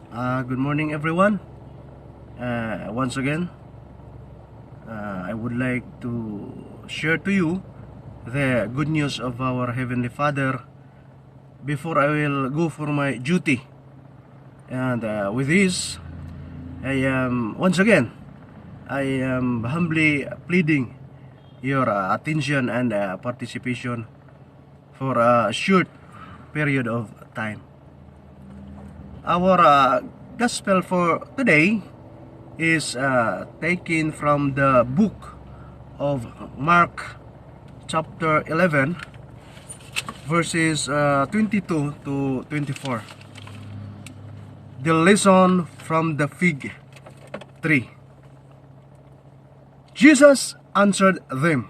Good morning, everyone. Once again, I would like to share to you the good news of our Heavenly Father before I will go for my duty. And with this, I am once again, I am humbly pleading your attention and participation for a short period of time. Our gospel for today is taken from the book of Mark, chapter 11, verses 22 to 24. The lesson from the fig tree. Jesus answered them,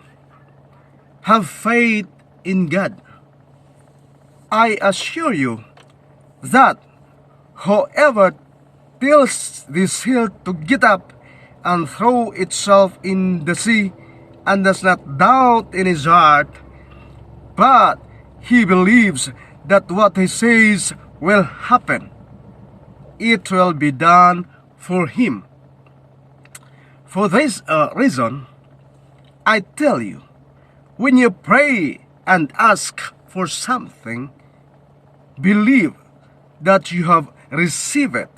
"Have faith in God. I assure you that whoever tells this hill to get up and throw itself in the sea and does not doubt in his heart, but he believes that what he says will happen, it will be done for him. For this reason, I tell you, when you pray and ask for something, believe that you have received it,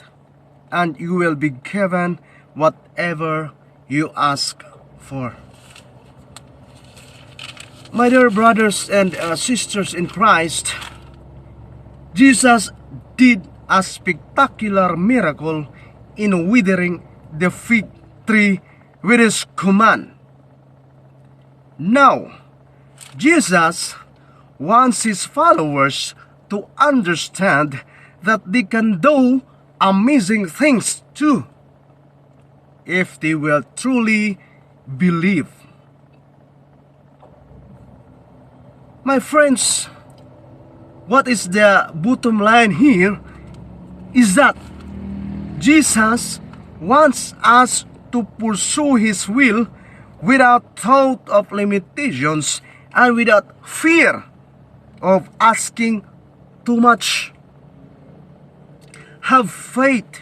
and you will be given whatever you ask for." My dear brothers and sisters in Christ, Jesus did a spectacular miracle in withering the fig tree with his command. Now, Jesus wants his followers to understand that they can do amazing things too if they will truly believe. My friends, what is the bottom line here is that Jesus wants us to pursue His will without thought of limitations and without fear of asking too much. Have faith.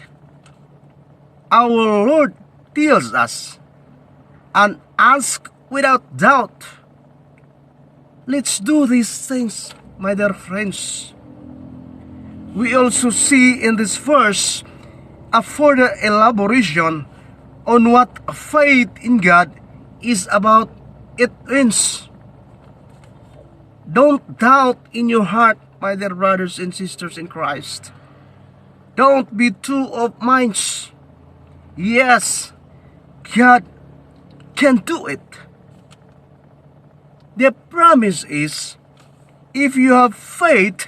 Our Lord tells us, and ask without doubt. Let's do these things, my dear friends. We also see in this verse a further elaboration on what faith in God is about. It means, don't doubt in your heart, my dear brothers and sisters in Christ. Don't be two of minds. Yes, God can do it. The promise is, if you have faith,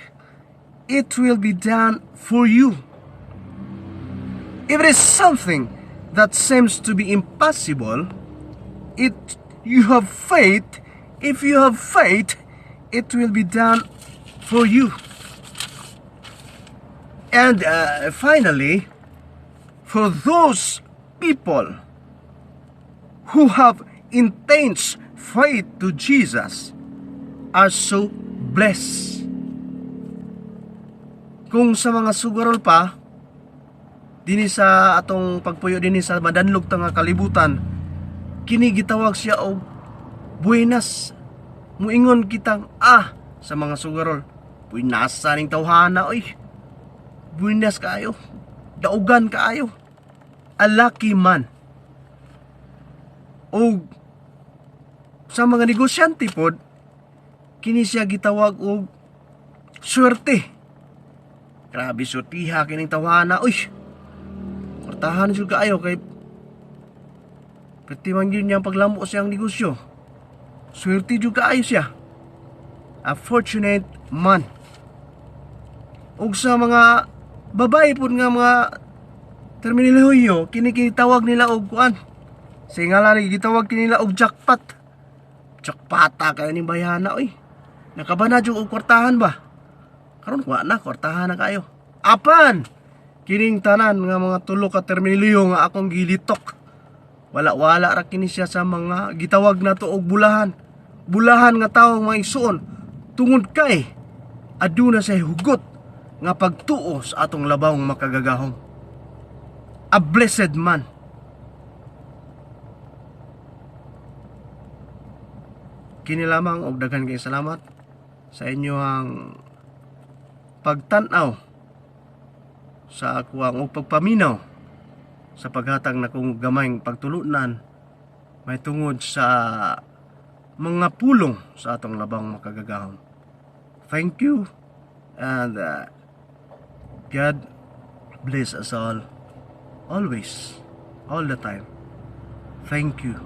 it will be done for you. If it is something that seems to be impossible, it you have faith, if you have faith, it will be done for you. And finally, for those people who have intense faith to Jesus are so blessed. Kung sa mga sugarol pa, dinhi sa atong pagpuyo dinhi sa madanlog ta nga kalibutan, kini gitawag siya og buenas. Muingon kitang sa mga sugarol, "Buenasa ning tawhana oy. Buenas kaayo. Daugan kaayo." A lucky man. Og sa mga negosyante pod, kini siya gitawag og swerte. "Grabe swertiha kining tawhana oy. Kwartahan jud kaayo kay perti man gyud niyang paglamo siyang negosyo. Swerte jud kaayo siya." A fortunate man. Ug sa mga babae pod nga mga terminolohiyo, kini gitawag nila og kuan. Sa ngalan gitawag nila og jackpot. "Jackpota kayo ning bayhana oy. Nakabana jud og kwartahan ba? Karon wa na kwartahan na kayo." Apan kining tanan nga mga tulo ka terminolohiyo nga akong gilitok, wala-wala ra kini siya sa mga gitawag nato og bulahan. Bulahan nga tawo, mga igsuon, tungod kay aduna say hugot nga pagtuo sa atong labawng makagagahom. A blessed man. Kini lamang og daghan kay salamat sa inyohang pagtan-aw sa akuang og pagpaminaw sa paghatag nakong gamayng pagtulunan may tungod sa mga pulong sa atong Labawng Makagagahom. Thank you and God bless us all, always, all the time. Thank you.